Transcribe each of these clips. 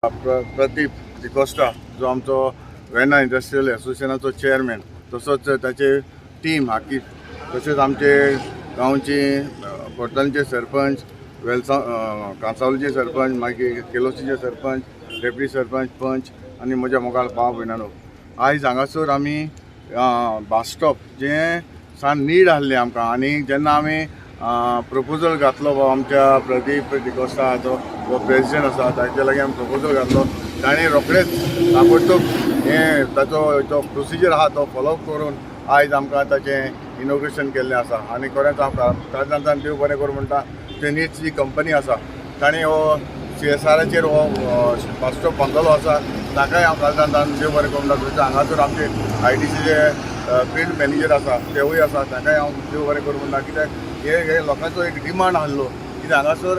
प्रदीप डिकोस्टा, जो आमचो Verna industrial एसोसिएशनाचो chairman, तसोच ताचे टीम आखी, तशेंच आमचे गांवचे कोर्तालचे सरपंच, वेलसांव कांसावलीचे सरपंच, मागीर केलोसीचे सरपंच, डेप्युटी सरपंच, पंच आनी म्हज्या मोगाळ भाव भयणांनो, आयज हांगासर आमी बस स्टॉप जें सान नीड आहलें आमकां आनी जेन्ना आमी प्रपोजल घातलो आमच्या प्रदीप डिकोस्टा जो हो प्रेजिडेंट आसा ताच्या लागीं आमी प्रपोजल घातलो, ताणें रोखडेच ताबडतोब हें ताचो जो प्रोसिजर आहा तो फॉलो करून आयज आमकां ताचें इनॉग्रेशन केल्लें आसा. आनी खरेंच हांव काळजांतल्यान देव बरें करूं म्हणटा, ते नीड्स जी कंपनी आसा ताणें हो सीएसआराचेर हो बस स्टॉप बांदलेलो आसा, ताकाय हांव काळजांतल्यान देव बरें करूं म्हणटा. तशें हांगासर आमचे आयडीसीचे फिल्ड मॅनेजर आसा, तेवूय आसा, ताकाय हांव देव बरें करूं म्हणटा, कित्याक हे हे लोकांचो एक डिमांड आहलो, कित्याक हांगासर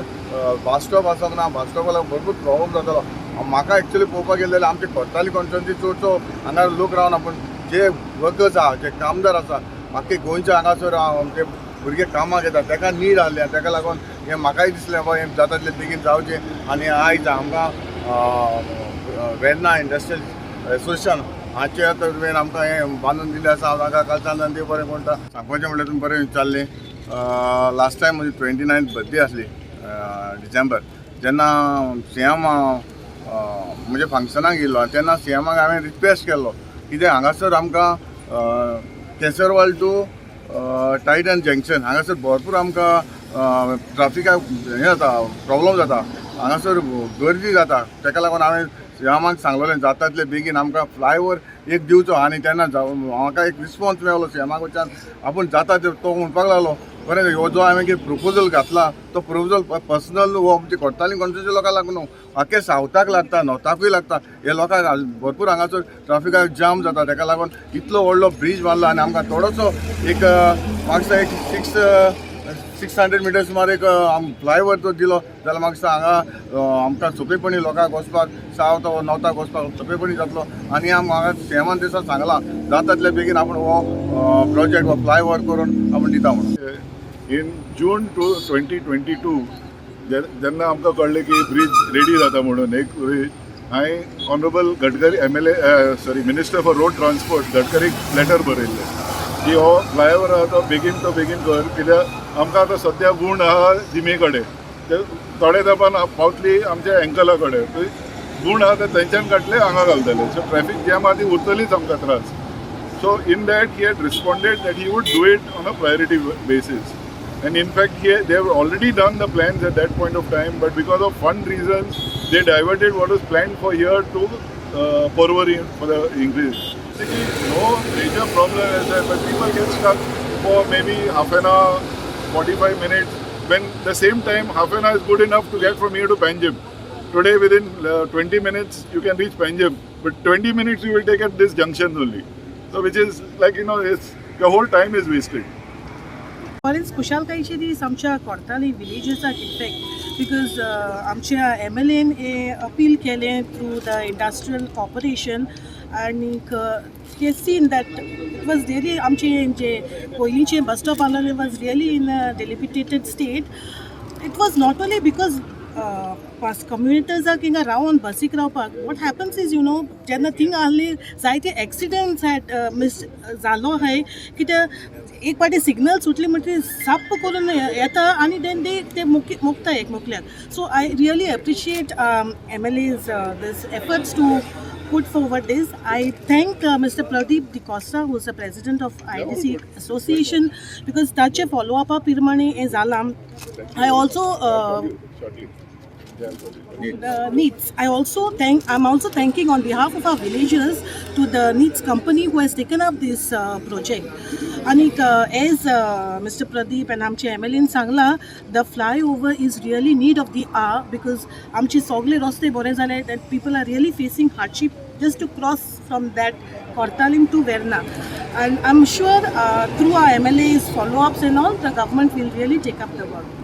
बस स्टॉप आसप ना, बस स्टॉपा लागून भरपूर प्रॉब्लम जातालो. म्हाका एक्चुअली पळोवपाक गेलें जाल्यार आमचे कोर्ताली कॉन्स्टिट्युएन्सी चडसो हांगा लोक रावना, पूण जे वर्कर्स आहा, जे कामदार आसा, आख्खे गोंयचे हांगासर आमचे भुरगे कामाक येता, ताका नीड आहली आनी ताका लागून हें म्हाकाय दिसलें बाबा हें जाता तितलें बेगीन जावचें. आनी आयज आमकां वेर्ना इंडस्ट्रियल एसोसिएशन हाचे तर्फेन आमकां हें बांदून दिल्लें आसा. हांव तांकां कालच्यान देव बरें म्हणटा. सांगपाचें म्हणल्यार तुमी बरें विचारलें. लास्ट टायम म्हजी 29th birthday आसली डिसेंबर, जेन्ना सीएम म्हणजे फंक्शनाक येयल्लो तेन्ना सीएमाक हांवें रिक्वेस्ट केल्लो, कित्याक हांगासर आमकां केसरवाल टू टायटन जंक्शन हांगासर भरपूर आमकां ट्राफिकाक हें जाता, प्रॉब्लम जाता, हांगासर गर्दी जाता. ताका लागून हांवें सीएमाक सांगलेलें, जाता तितले बेगीन आमकां फ्लायओवर एक दिवचो. आनी तेन्ना म्हाका एक रिस्पोन्स मेळ्ळो सीएमा कडच्यान, आपूण जाता तो म्हणपाक लागलो. बरें, हो जो हांवें कितें प्रपोजल घातला तो प्रपोजल पर्सनल हो आमचे कोर्ताली कॉन्स्टिट्युएन्सी लोकांक लागून न्हू, आख्खे सावथाक लागता, नॉर्थाकूय लागता. हे लोकांक भरपूर हांगासर ट्राफिकाक जाम जाता. ताका लागून इतलो व्हडलो ब्रीज बांदला आनी आमकां थोडोसो एक म्हाका एक 600 मिटर सुमार एक फ्लायओवर जो दिलो जाल्यार म्हाका दिसता हांगा आमकां सोंपेपणी लोकांक वचपाक, सावथ नॉर्थाक वचपाक सोंपेपणी जातलो. आनी म्हाका सीएमान दिसा सांगलां, जाता तितले बेगीन आपूण हो प्रोजेक्ट हो फ्लायओवर करून आपूण दिता म्हणून. In June 2022 जेन्ना आमकां कळ्ळें की ब्रीज रेडी जाता म्हणून एक ब्रीज, हांवें honourable Gadkari MLA, sorry, Minister for Road Transport गडकरीक letter बरयल्लें की हो फ्लायओवर आहा तो बेगीन तो बेगीन कर, कित्याक आमकां आतां सद्या गूण आहा जिमे कडेन, ते थोडे तेंपान पावतली आमच्या एंकला कडेन. गूण आहा ते थंयच्यान काडले हांगा घालतले, सो ट्रॅफीक जॅम आहा ती उरतलीच, आमकां त्रास. So in that he had responded that he would do it on a priority basis. And in fact, they have already done the plans at that point of time, but because of fund reasons, they diverted what was planned for here to Porvorim for the increase. Basically, no major problem is there, but people get stuck for maybe half an hour, 45 minutes, when the same time half an hour is good enough to get from here to Panjim. Today, within 20 minutes, you can reach Panjim, but 20 minutes you will take at this junction only. So, which is like, it's your whole time is wasted. खरेंच खुशालकायेचे दीस आमच्या Cortalim विलेजर्साक in fact, because आमच्या MLN हे appeal केलें through the industrial corporation आनीक they seen that it was really आमचे जे पयलींचे बस स्टॉप आहलेले was really in a dilapidated state. It was not only because bus कम्युनिटीजाक हिंगा रावन बसीक रावपाक, what happens is जेन्ना थिंग आहली जायते एक्सिडंट्स हॅड मिस जालो आहाय, कित्याक एक पाटी सिग्नल सुटली म्हणटकीर साप्प करून येता आनी then they ते मोखता एक मोकल्याक. So I really appreciate MLA's this efforts to put forward this. I thank Mr. Pradeep D'Costa, who is the president of IDC Association, because ताचे फॉलोअपा प्रमाणे हें जालां. I also Shortly. The Needs. I'm also thanking on behalf of our villagers to the Needs company who has taken up this project. आणि as Mr. Pradeep and आमचे MLN सांगला, the flyover is really need of the hour, because आमचे सगळे रस्ते बरे जाले that people are really facing hardship just to cross from that Cortalim to Verna. And I'm sure through our MLA's follow-ups and all, the government will really take up the work.